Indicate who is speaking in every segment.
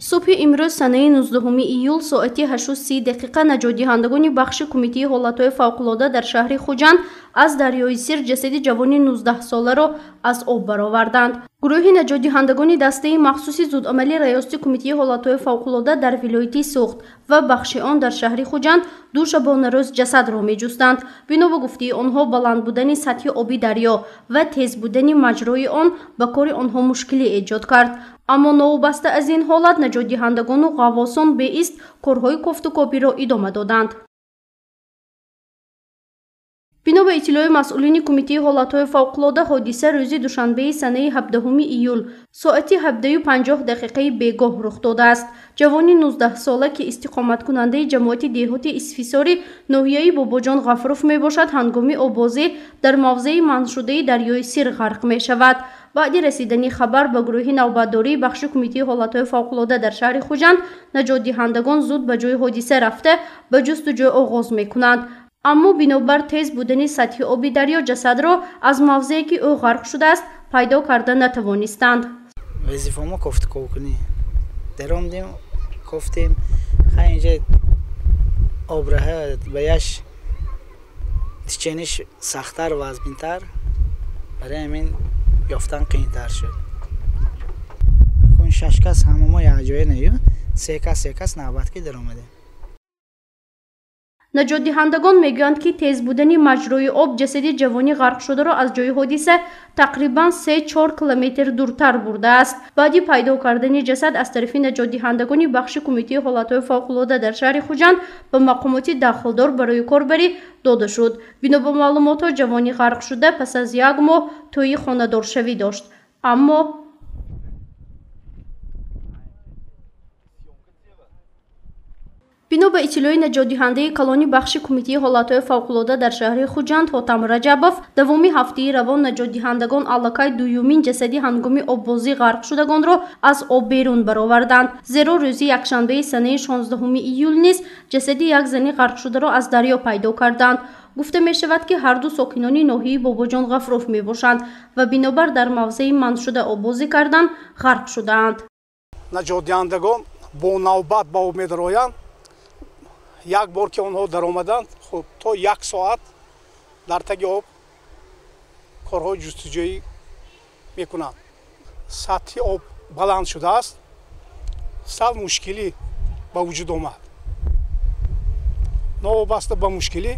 Speaker 1: Субҳи имрӯз санаи 19 июл соати 8:30 наҷотдиҳандагони бахши Кумитаи ҳолатҳои фавқулода дар шаҳри Хуҷанд аз дарёи Сир ҷасади ҷавони 19-соларо аз об бароварданд. Гурӯҳи наҷотдиҳандагони дастаи махсуси зудамали раёсати Кумитаи ҳолатҳои фавқулода дар вилояти Суғд ва бахши он дар шаҳри Хуҷанд ду шабонарӯз ҷасадро меҷустанд. Бино ба гуфтаи онҳо, баланд будани сатҳи оби дарё ва тез будани маҷрои он ба кори онҳо мушкилӣ эҷод кард. Аммо новобаста аз ин ҳолат наҷотдиҳандагону ғаввосон беист корҳои кофтукобиро идома доданд. Бино ба иттилои масъулини Кумитаи ҳолатҳои фавқулода, ҳодиса рӯзи душанбеи санаи 17 июл соати 17:50 бегоҳ рух додааст. Ҷавони 19-сола, ки истиқоматкунандаи ҷамоати деҳоти Исфисори ноҳияи Бобоҷон Ғафуров мебошад, ҳангоми оббозӣ дар мавзеи манҳшудаи дарёи Сир ғарқ мешавад. Баъди расидани хабар ба гурӯҳи навбатдории бахши Кумитаи ҳолатҳои фавқулода дар шаҳри Хуҷанд, наҷотдиҳандагон зуд ба ҷои ҳодиса рафта ба ҷустуҷӯ оғоз мекунанд. Аммо бинобар тез будани сатҳи оби дарё ҷасадро аз мавзее, ки ӯ ғарқ шудааст, пайдо карда натавонистанд.
Speaker 2: Вазифа мо кофтуков кунӣ. Даромдем, кофтем, хай инҷа обраҳа ба яш тичениш сахттар, вазминтар, барои ҳамин ёфтан қийинтар шуд. Кун 6 кас ҳама мо якҷоя нею, се кас навбат ки даромадем.
Speaker 1: Наҷотдиҳандагон мегӯянд, ки тез будани маҷрои об ҷасади ҷавони ғарқшударо аз ҷои ҳодиса тақрибан 3-4 километр дуртар бурдааст. Баъди пайдо кардани ҷасад аз тарафи наҷотдиҳандагони бахши Кумитаи ҳолатҳои фавқулода дар шаҳри Хуҷанд ба мақомоти дахлдор барои корбарӣ дода шуд. Бино ба маълумотҳо, ҷавони ғарқшуда пас аз як моҳ тӯйи хонадоршавӣ дошт. Аммо бино ба иттилои наҷотдиҳандаи калони бахши Кумитаи ҳолатҳои фавқулода дар шаҳри Хуҷанд Ҳотам Раҷабов, давоми ҳафтаи равон наҷотдиҳандагон аллакай дуюмин ҷасади ҳангоми оббозӣ ғарқшудагонро аз об берун бароварданд. Зеро рӯзи якшанбеи санаи 16 июл низ ҷасади як зани ғарқшударо аз дарё пайдо карданд. Гуфта мешавад, ки ҳарду сокинони ноҳияи Бобоҷон Ғафуров мебошанд ва бинобар дар мавзеи манҳшуда оббозӣ кардан ғарқ шудаанд.
Speaker 3: Наҷотдиҳандагон бо навбат ба об медароянд. Як бор ки онҳо даромаданд, хуб то як соат дар таги об корҳои ҷустуҷӯӣ мекунанд. Сатҳи об баланд шудааст, сал мушкилӣ ба вуҷуд омад. Новобаста ба мушкилӣ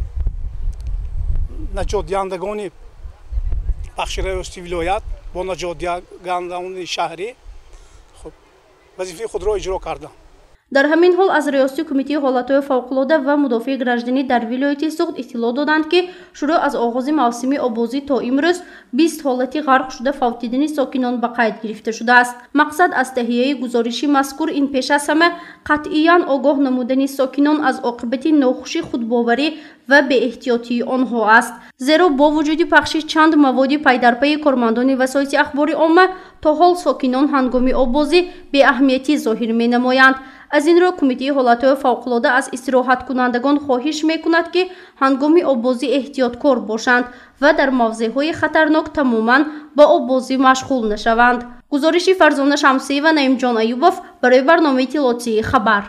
Speaker 3: наҷотдиҳандагони бахши раёсати вилоят бо наҷотдиҳандагони шаҳрӣ хуб вазифаи худро иҷро карданд.
Speaker 1: Дар ҳамин ҳол аз раёсати Кумитаи ҳолатҳои фавқулода ва мудофиаи гражданӣ дар вилояти Суғд иттилоъ доданд, ки шурӯъ аз оғози мавсими оббозӣ то имрӯз 20 ҳолати ғарқ шуда фавтидани сокинон ба қайд гирифта шудааст. Мақсад аз таҳияи гузориши мазкур ин пеш аз ҳама қатъиян огоҳ намудани сокинон аз оқибати нохуши худбоварӣ ва беэҳтиётии онҳо аст. Зеро бо вуҷуди пахши чанд маводи пайдарпайи кормандони васоити ахбори омма, то ҳол сокинон ҳангоми оббозӣ беаҳамиятӣ зоҳир менамоянд. Аз ин рӯ Кумитаи ҳолатҳои фавқулода аз истироҳаткунандагон хоҳиш мекунад, ки ҳангоми оббозӣ эҳтиёткор бошанд ва дар мавзеъҳои хатарнок тамоман ба оббозӣ машғул нашаванд. Гузориши Фарзона Шамсиева, Наимҷон Аюбов барои барномаи иттилоотии хабар.